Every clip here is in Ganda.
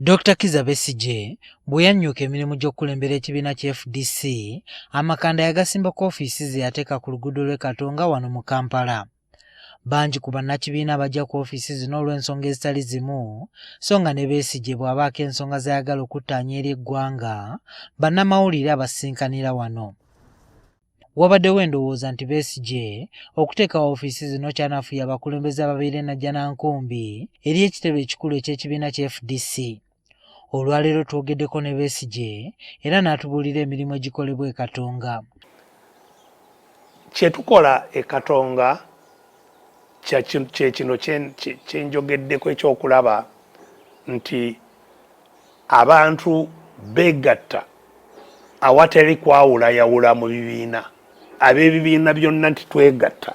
Dr. Kizza Besigye bwe yannyuka emirimu gy'okukulembera ekibiina kya FDC, amakanda yagasimba ku ofiisi ze yateeka ku luguudo lw'e Katonga wano mu Kampala. Bangi ku bannakibiina abajja ku ofiisi zino olw'ensonga ezitali zimu, so nga ne Besigye bw'abaako ensonga z'ayagala okuttaanya eri eggwanga, bannamawulire abasisinkanira wano. Wabaddewo endowooza nti Besigye okuteekawo ofiisi zino kyanafuya abakulembeze ababeera e Najjanankumbi eri ekitebe ekikulu eky'ekibiina kya FDC. Olwaleero twogeddeko ne Besigye era n'atubuulira emirimu egikolebwa e Katonga. Kye tukola e Katonga kye kino kye njogeddeko eky'okulaba nti abantu beegatta awatali kwawulayawula mu bibiina, ab'ebibiina byonna nti twegatta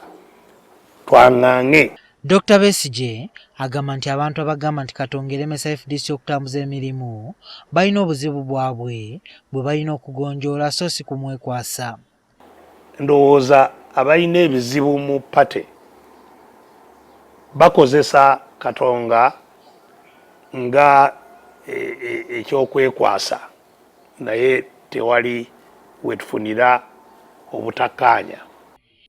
twaŋŋaŋe. Dokita Besigye agamba nti abantu abagamba nti Katonga eremesa FDC okutambuza emirimu balina obuzibu bwabwe bwe balina okugonjoola so si kumwekwasa. Ndowooza abalina ebizibu mu party bakozesa Katonga nga e, e, ekyokwekwasa naye tewali wetufunira obutakkaanya.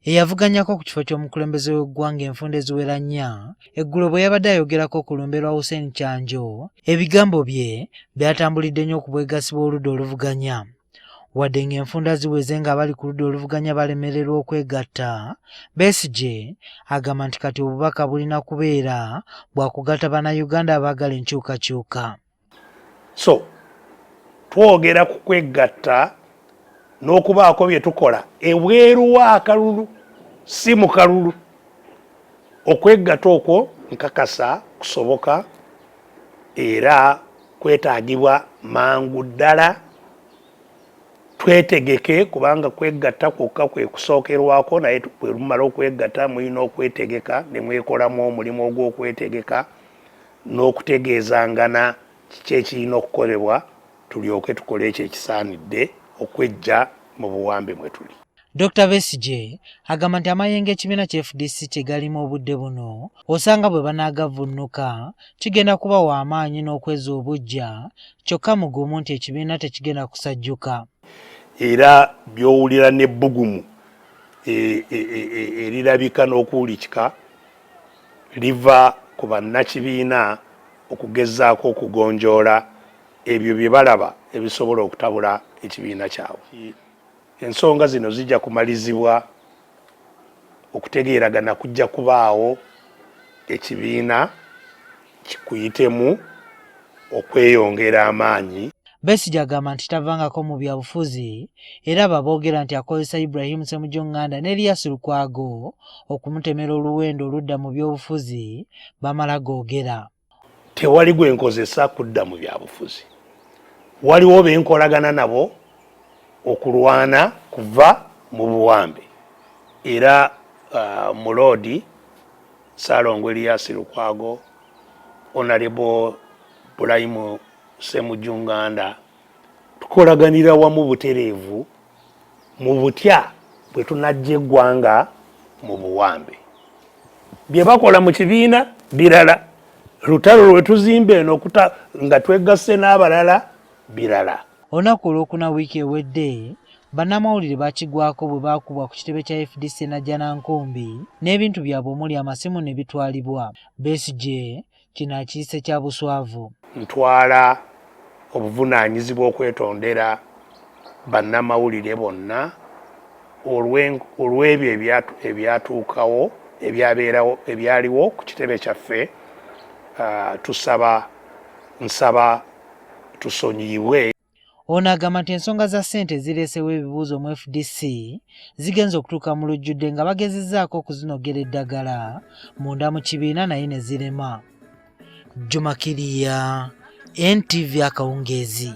Eyavuganyako ku kifo ky'omukulembeze w'eggwanga enfunda eziwera nnya eggulo bwe yabadde ayogerako ku lumbe lwa Hussein Kyanjo, ebigambo bye byatambulidde nnyo ku bwegassi bw'oludda oluvuganya. Wadde ng'enfunda ziweze ng'abali ku ludda oluvuganya balemererwa okwegatta, Besigye agamba nti kati obubaka bulina kubeera bwa kugatta Bannayuganda abaagala enkyukakyuka. So twogera ku kwegatta n'okubaako bye tukola ebweru w'akalulu si mu kalulu. Okwegatta okwo nkakasa kusoboka era kwetaagibwa mangu ddala twetegeke kubanga kwegatta kwokka kwe kusookerwako naye bwe lumala okwegatta mulina okwetegeka ne mwekolamu omulimu ogw'okwetegeka n'okutegeezangana kiki ekirina okukolebwa tulyoke tukole ekyo ekisaanidde okweggya mu buwambe mwe tuli. Dokita Besigye agamba nti amayengo ekibiina kya FDC kye galimu obudde buno osanga bwe banaagavvunnuka kigenda kubawa amaanyi n'okwezza obuggya kyokka mugumu nti ekibiina tekigenda kusajjuka. Era by'owulira n'ebbugumu e, e, e, erirabika n'okuwulikika liva ku bannakibiina okugezaako okugonjoola ebyo bye balaba ebisobola okutabula ekibiina kyabwe. Ensonga zino zijja kumalizibwa, okutegeeragana kujja kubaawo ekibiina kikuyitemu okweyongera amaanyi. Besigye agamba nti tavangako mu byabufuzi era abo aboogera nti akozesa Ibrahim Ssemujju Nganda ne Erias Lukwago okumutemera oluwendo oludda mu byobufuzi bamala googera. Tewali gwe nkozesa kudda mu byabufuzi, waliwo be nkolagana nabo okulwana kuva mu buwambe era uh, muloodi Ssalongo Elias Lukwago, Honorable Bulayimu Ssemujju Nganda tukolaganira wamu butereevu mu butya bwe tunajja eggwanga mu buwambe. Bye bakola mu kibiina birala, lutalo lwe tuzimba eno nga twegasse n'abalala birala. Olunaku Olwokuna wiiki ewedde, bannamawulire bakigwako bwe baakubwa ku kitebe kya fdc e Najjanankumbi n'ebintu byabwe omuli amasimu ne bitwalibwa. Besigye kino akiyise kya buswavu. Ntwala obuvunaanyizibwa okwetondera bannamawulire bonna olw'ebyo ebyatuukawo ebyabeerawo ebyaliwo ku kitebe kyaffe. Tusaba nsaba tusonyiyibwe. Ono agamba nti ensonga za ssente ezireesewo ebibuuzo mu FDC zigenze okutuuka mu lujjudde nga bagezezzaako okuzinogera eddagala munda mu kibiina naye ne zirema. Juma Kiriya, NTV akawungeezi.